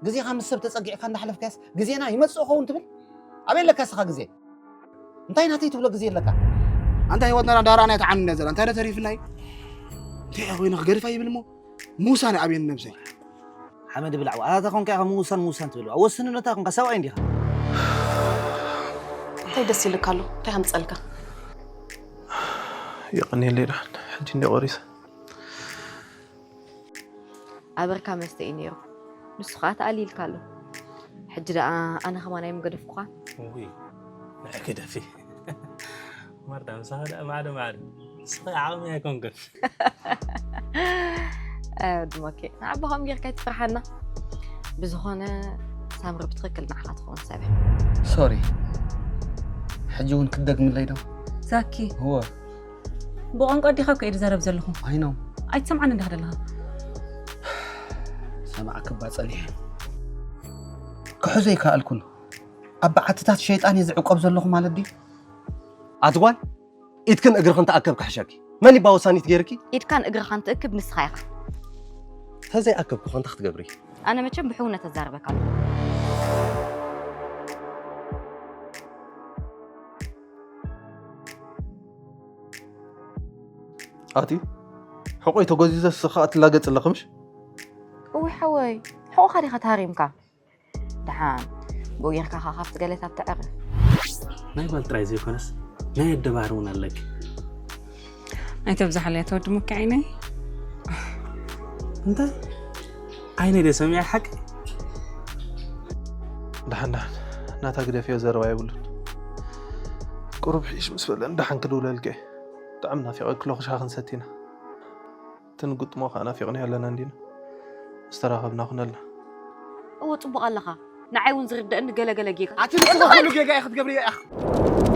ግዜኻ ምስ ሰብ ተጸጊዕካ እንዳሓለፍካስ ግዜና ይመጽእ ኸውን ትብል? ኣበይ ኣለካ እስኻ ግዜ? እንታይ ናተይ ትብሎ ግዜ ኣለካ? ኣንታ ህይወትና ዳራ ናይ ተዓንነ ዘላ እንታይ ዶ ተሪፍናይ? እንታይ ኮይነ ክገድፋ ይብል እሞ ምውሳን ኣብየን ነብሰይ። ሓመድ ብላዕ ዋላ ተኾንካ ኢኻ ምውሳን ምውሳን ትብል ወስንነታ ኮንካ ሰብኣይ እንዲኻ። እንታይ ደስ ይልካ ኣሎ እንታይ ከምፀልካ? ይቕንየለይ ደሓን ሕጂ እንደ ቆሪሰ ኣበርካ መስተ እዩ ነይሩ። ንሱ ከዓ ተኣሊልካ ኣሎ። ሕጂ ደኣ ኣነ ከማን ኣይምገደፍኩኻ። ውይ ንዕኪ ደፊ ማርታ ምሳኻ ደኣ ማዕዶ ማዕዶ ንስኺ ዓቕሚ ኣይኮንክን። ኣይ ወዲ ሞኬ ንዓባ ከምኡ ጌርካ ኣይትፍርሓና። ብዝኾነ ሳምሪ ብትኽክል ንዓኻ ትኸውን ሰብ እያ። ሶሪ ሕጂ እውን ክትደግምለይ ዶ? ዛኪ እወ ብቋንቋ ኣዴኻ እኮ እየ ዝዛረብ ዘለኹ። I know ኣይትሰምዓኒ እንዲኻ ዘለኻ። ሰማዕክባ ጸኒሐ ክሕዞ ኣይከኣልኩን። ኣብ በዓትታት ሸይጣን እየ ዝዕቆብ ዘለኹ ማለት ድዩ? ኣቲ ጓል ኢድክን እግርኽን ተኣከብ ክሕሸኪ። መን ይባ ወሳኒት ገይርኪ? ኢድካን እግርኻን ትእክብ ንስኻ ኢኻ። ተዘይኣከብኩ ኸ እንታይ ክትገብሪ? ኣነ መቸም ብሕውነት እዛረበካ ኣለኹ። ኣቲ ሕቆይ ተጎዚዘ ስኻ ትላገጽ ኣለኽምሽ? እዊ ሓወይ ሕቑኻ ዲኻ ተሃሪምካ? ደሓን ብኡ ጌርካ ኸዓ ካብቲ ገለታት ተዕርፍ። ናይ ጓል ጥራይ ዘይኮነስ ናይ ኣደባህሪ እውን ኣለኪ። ኣይተብዝሓለይ ኣቶ ወዲ ሙኪ ዓይነይ። እንታይ ዓይነይ ደ ሰሚዐ ሓቂ? ደሓን ደሓን ናታ ግደፍዮ ዘረባ የብሉን። ቁሩብ ሒሽ ምስ በለን ደሓን ክድውለልከ። ብጣዕሚ ናፊቐ ክሎ ክሻ ክንሰቲና። ትንግጥሞ ከዓ ናፊቕና ኣለና እንዲና። ዝተራኸብና ኩነልና። እወ ጽቡቕ ኣለኻ። ንዓይ እውን ዝርደእኒ ገለገለ ጌጋ። ኣቲ ንስኻ ኩሉ ጌጋ ኢኻ ክትገብርዮ ኢኻ።